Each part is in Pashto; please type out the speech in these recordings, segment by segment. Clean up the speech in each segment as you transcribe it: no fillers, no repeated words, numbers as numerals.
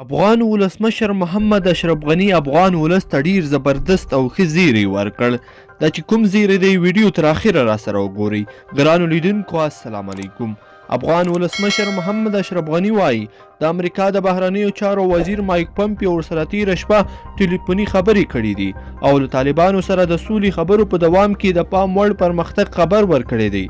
افغان ولسمشر محمد اشرف غني افغان ولس ته ډیر زبردست او ښه زیری ورکړ. دا چې کوم زیری دی، ویډیو تر اخره را سره وګورئ. ګرانو لیدونکو، السلام علیکم. افغان ولسمشر محمد اشرف غني وايي، د امریکا د بهرنیو چارو وزیر مایک پمپیو ورسره تیره شپه ټلیفوني خبرې کړې دي او له طالبانو سره د سولې خبرو په دوام کې د پام وړ پرمختګ خبر ورکړی دی.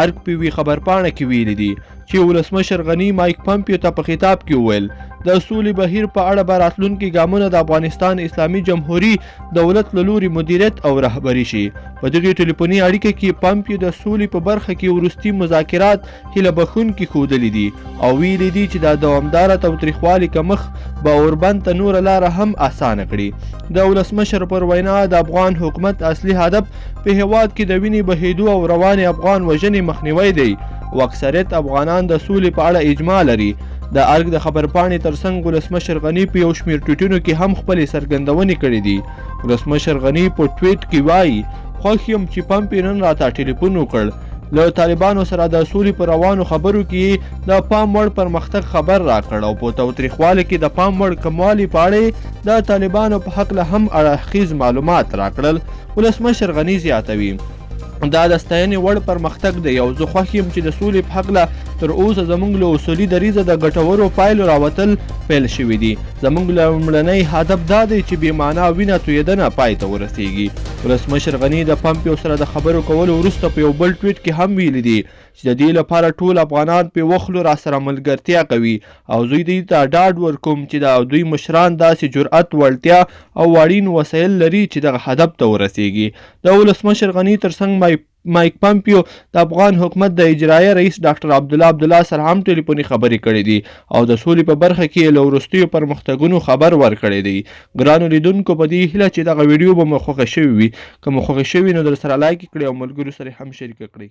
ارګ په یوې خبرپاڼه کې ویلي دي چې ولسمشر غني مایک پمپیو ته په خطاب کې وویل، د سولې بهیر په اړه به راتلونکي ګامونه د افغانستان اسلامي جمهوري دولت له لوري مدیریت او رهبري شي. په دغې ټلیفوني اړیکه کې پمپیو د سولې په برخه کې وروستي مذاکرات هیله بښونکي ښودلي دي او ویلي دي چې د دوامداره تاوتریخوالي کمښت به اوربند ته نوره لاره هم اسانه کړي. د ولسمشر پر وینا، د افغان حکومت اصلي هدف په هیواد کې د وینې بهیدو او روانې افغان وژنې مخنیوی دی او اکثریت افغانان د سولې په اړه اجماع لري. د ارګ د خبرپاڼې ترڅنګ ولسمشر غني په یو شمېر ټویټونو کې هم خپلې څرګندونې کړې دي. ولسمشر غني په ټویټ کې وايي، خوښ یم چې پمپې نن راته ټلیفون وکړ، له طالبانو سره د سولې په روانو خبرو کې د پام وړ پرمختګ خبر راکړ او په تاوتریخوالي کې د پام وړ کموالي په اړه د طالبانو په هکله هم اړخیز معلومات راکړل. ولسمشر غني زیاتوي، دا د ستاینې وړ پرمختګ دی او زه خوښ یم چې د سولې په هکله تر اوسه زموږ له اصولي دریځه د ګټورو پایلو راوتل پیل شوي دي. زموږ لومړنی هدف دا دی چې بې معنا وینه تویدنه پای ته ورسیږي. ولسمشر غني د پمپیو سره د خبرو کولو وروسته په یو بل ټویټ کې هم ویلي دي چې د دې لپاره ټول افغانان په یوه خوله راسره ملګرتیا کوي او زه دوی ته ډاډ ورکوم چې د دوی مشران داسې جرأت، وړتیا او اړین وسایل لري چې دغه هدف ته ورسیږي. د ولسمشر غني ترڅنګ مایک پمپیو د افغان حکومت د اجرایه رئیس ډاکټر عبدالله عبدالله سره هم ټلیفوني خبرې کړې دي او د سولې په برخه کې له وروستیو پرمختګونو خبر ورکړی دی. ګرانو لیدونکو، په دې هیله چې دغه ویډیو به مو خوښه شوې وي. که مو خوښه شوې، نو درسره لایک کړئ او ملګرو سره هم شریکه کړئ.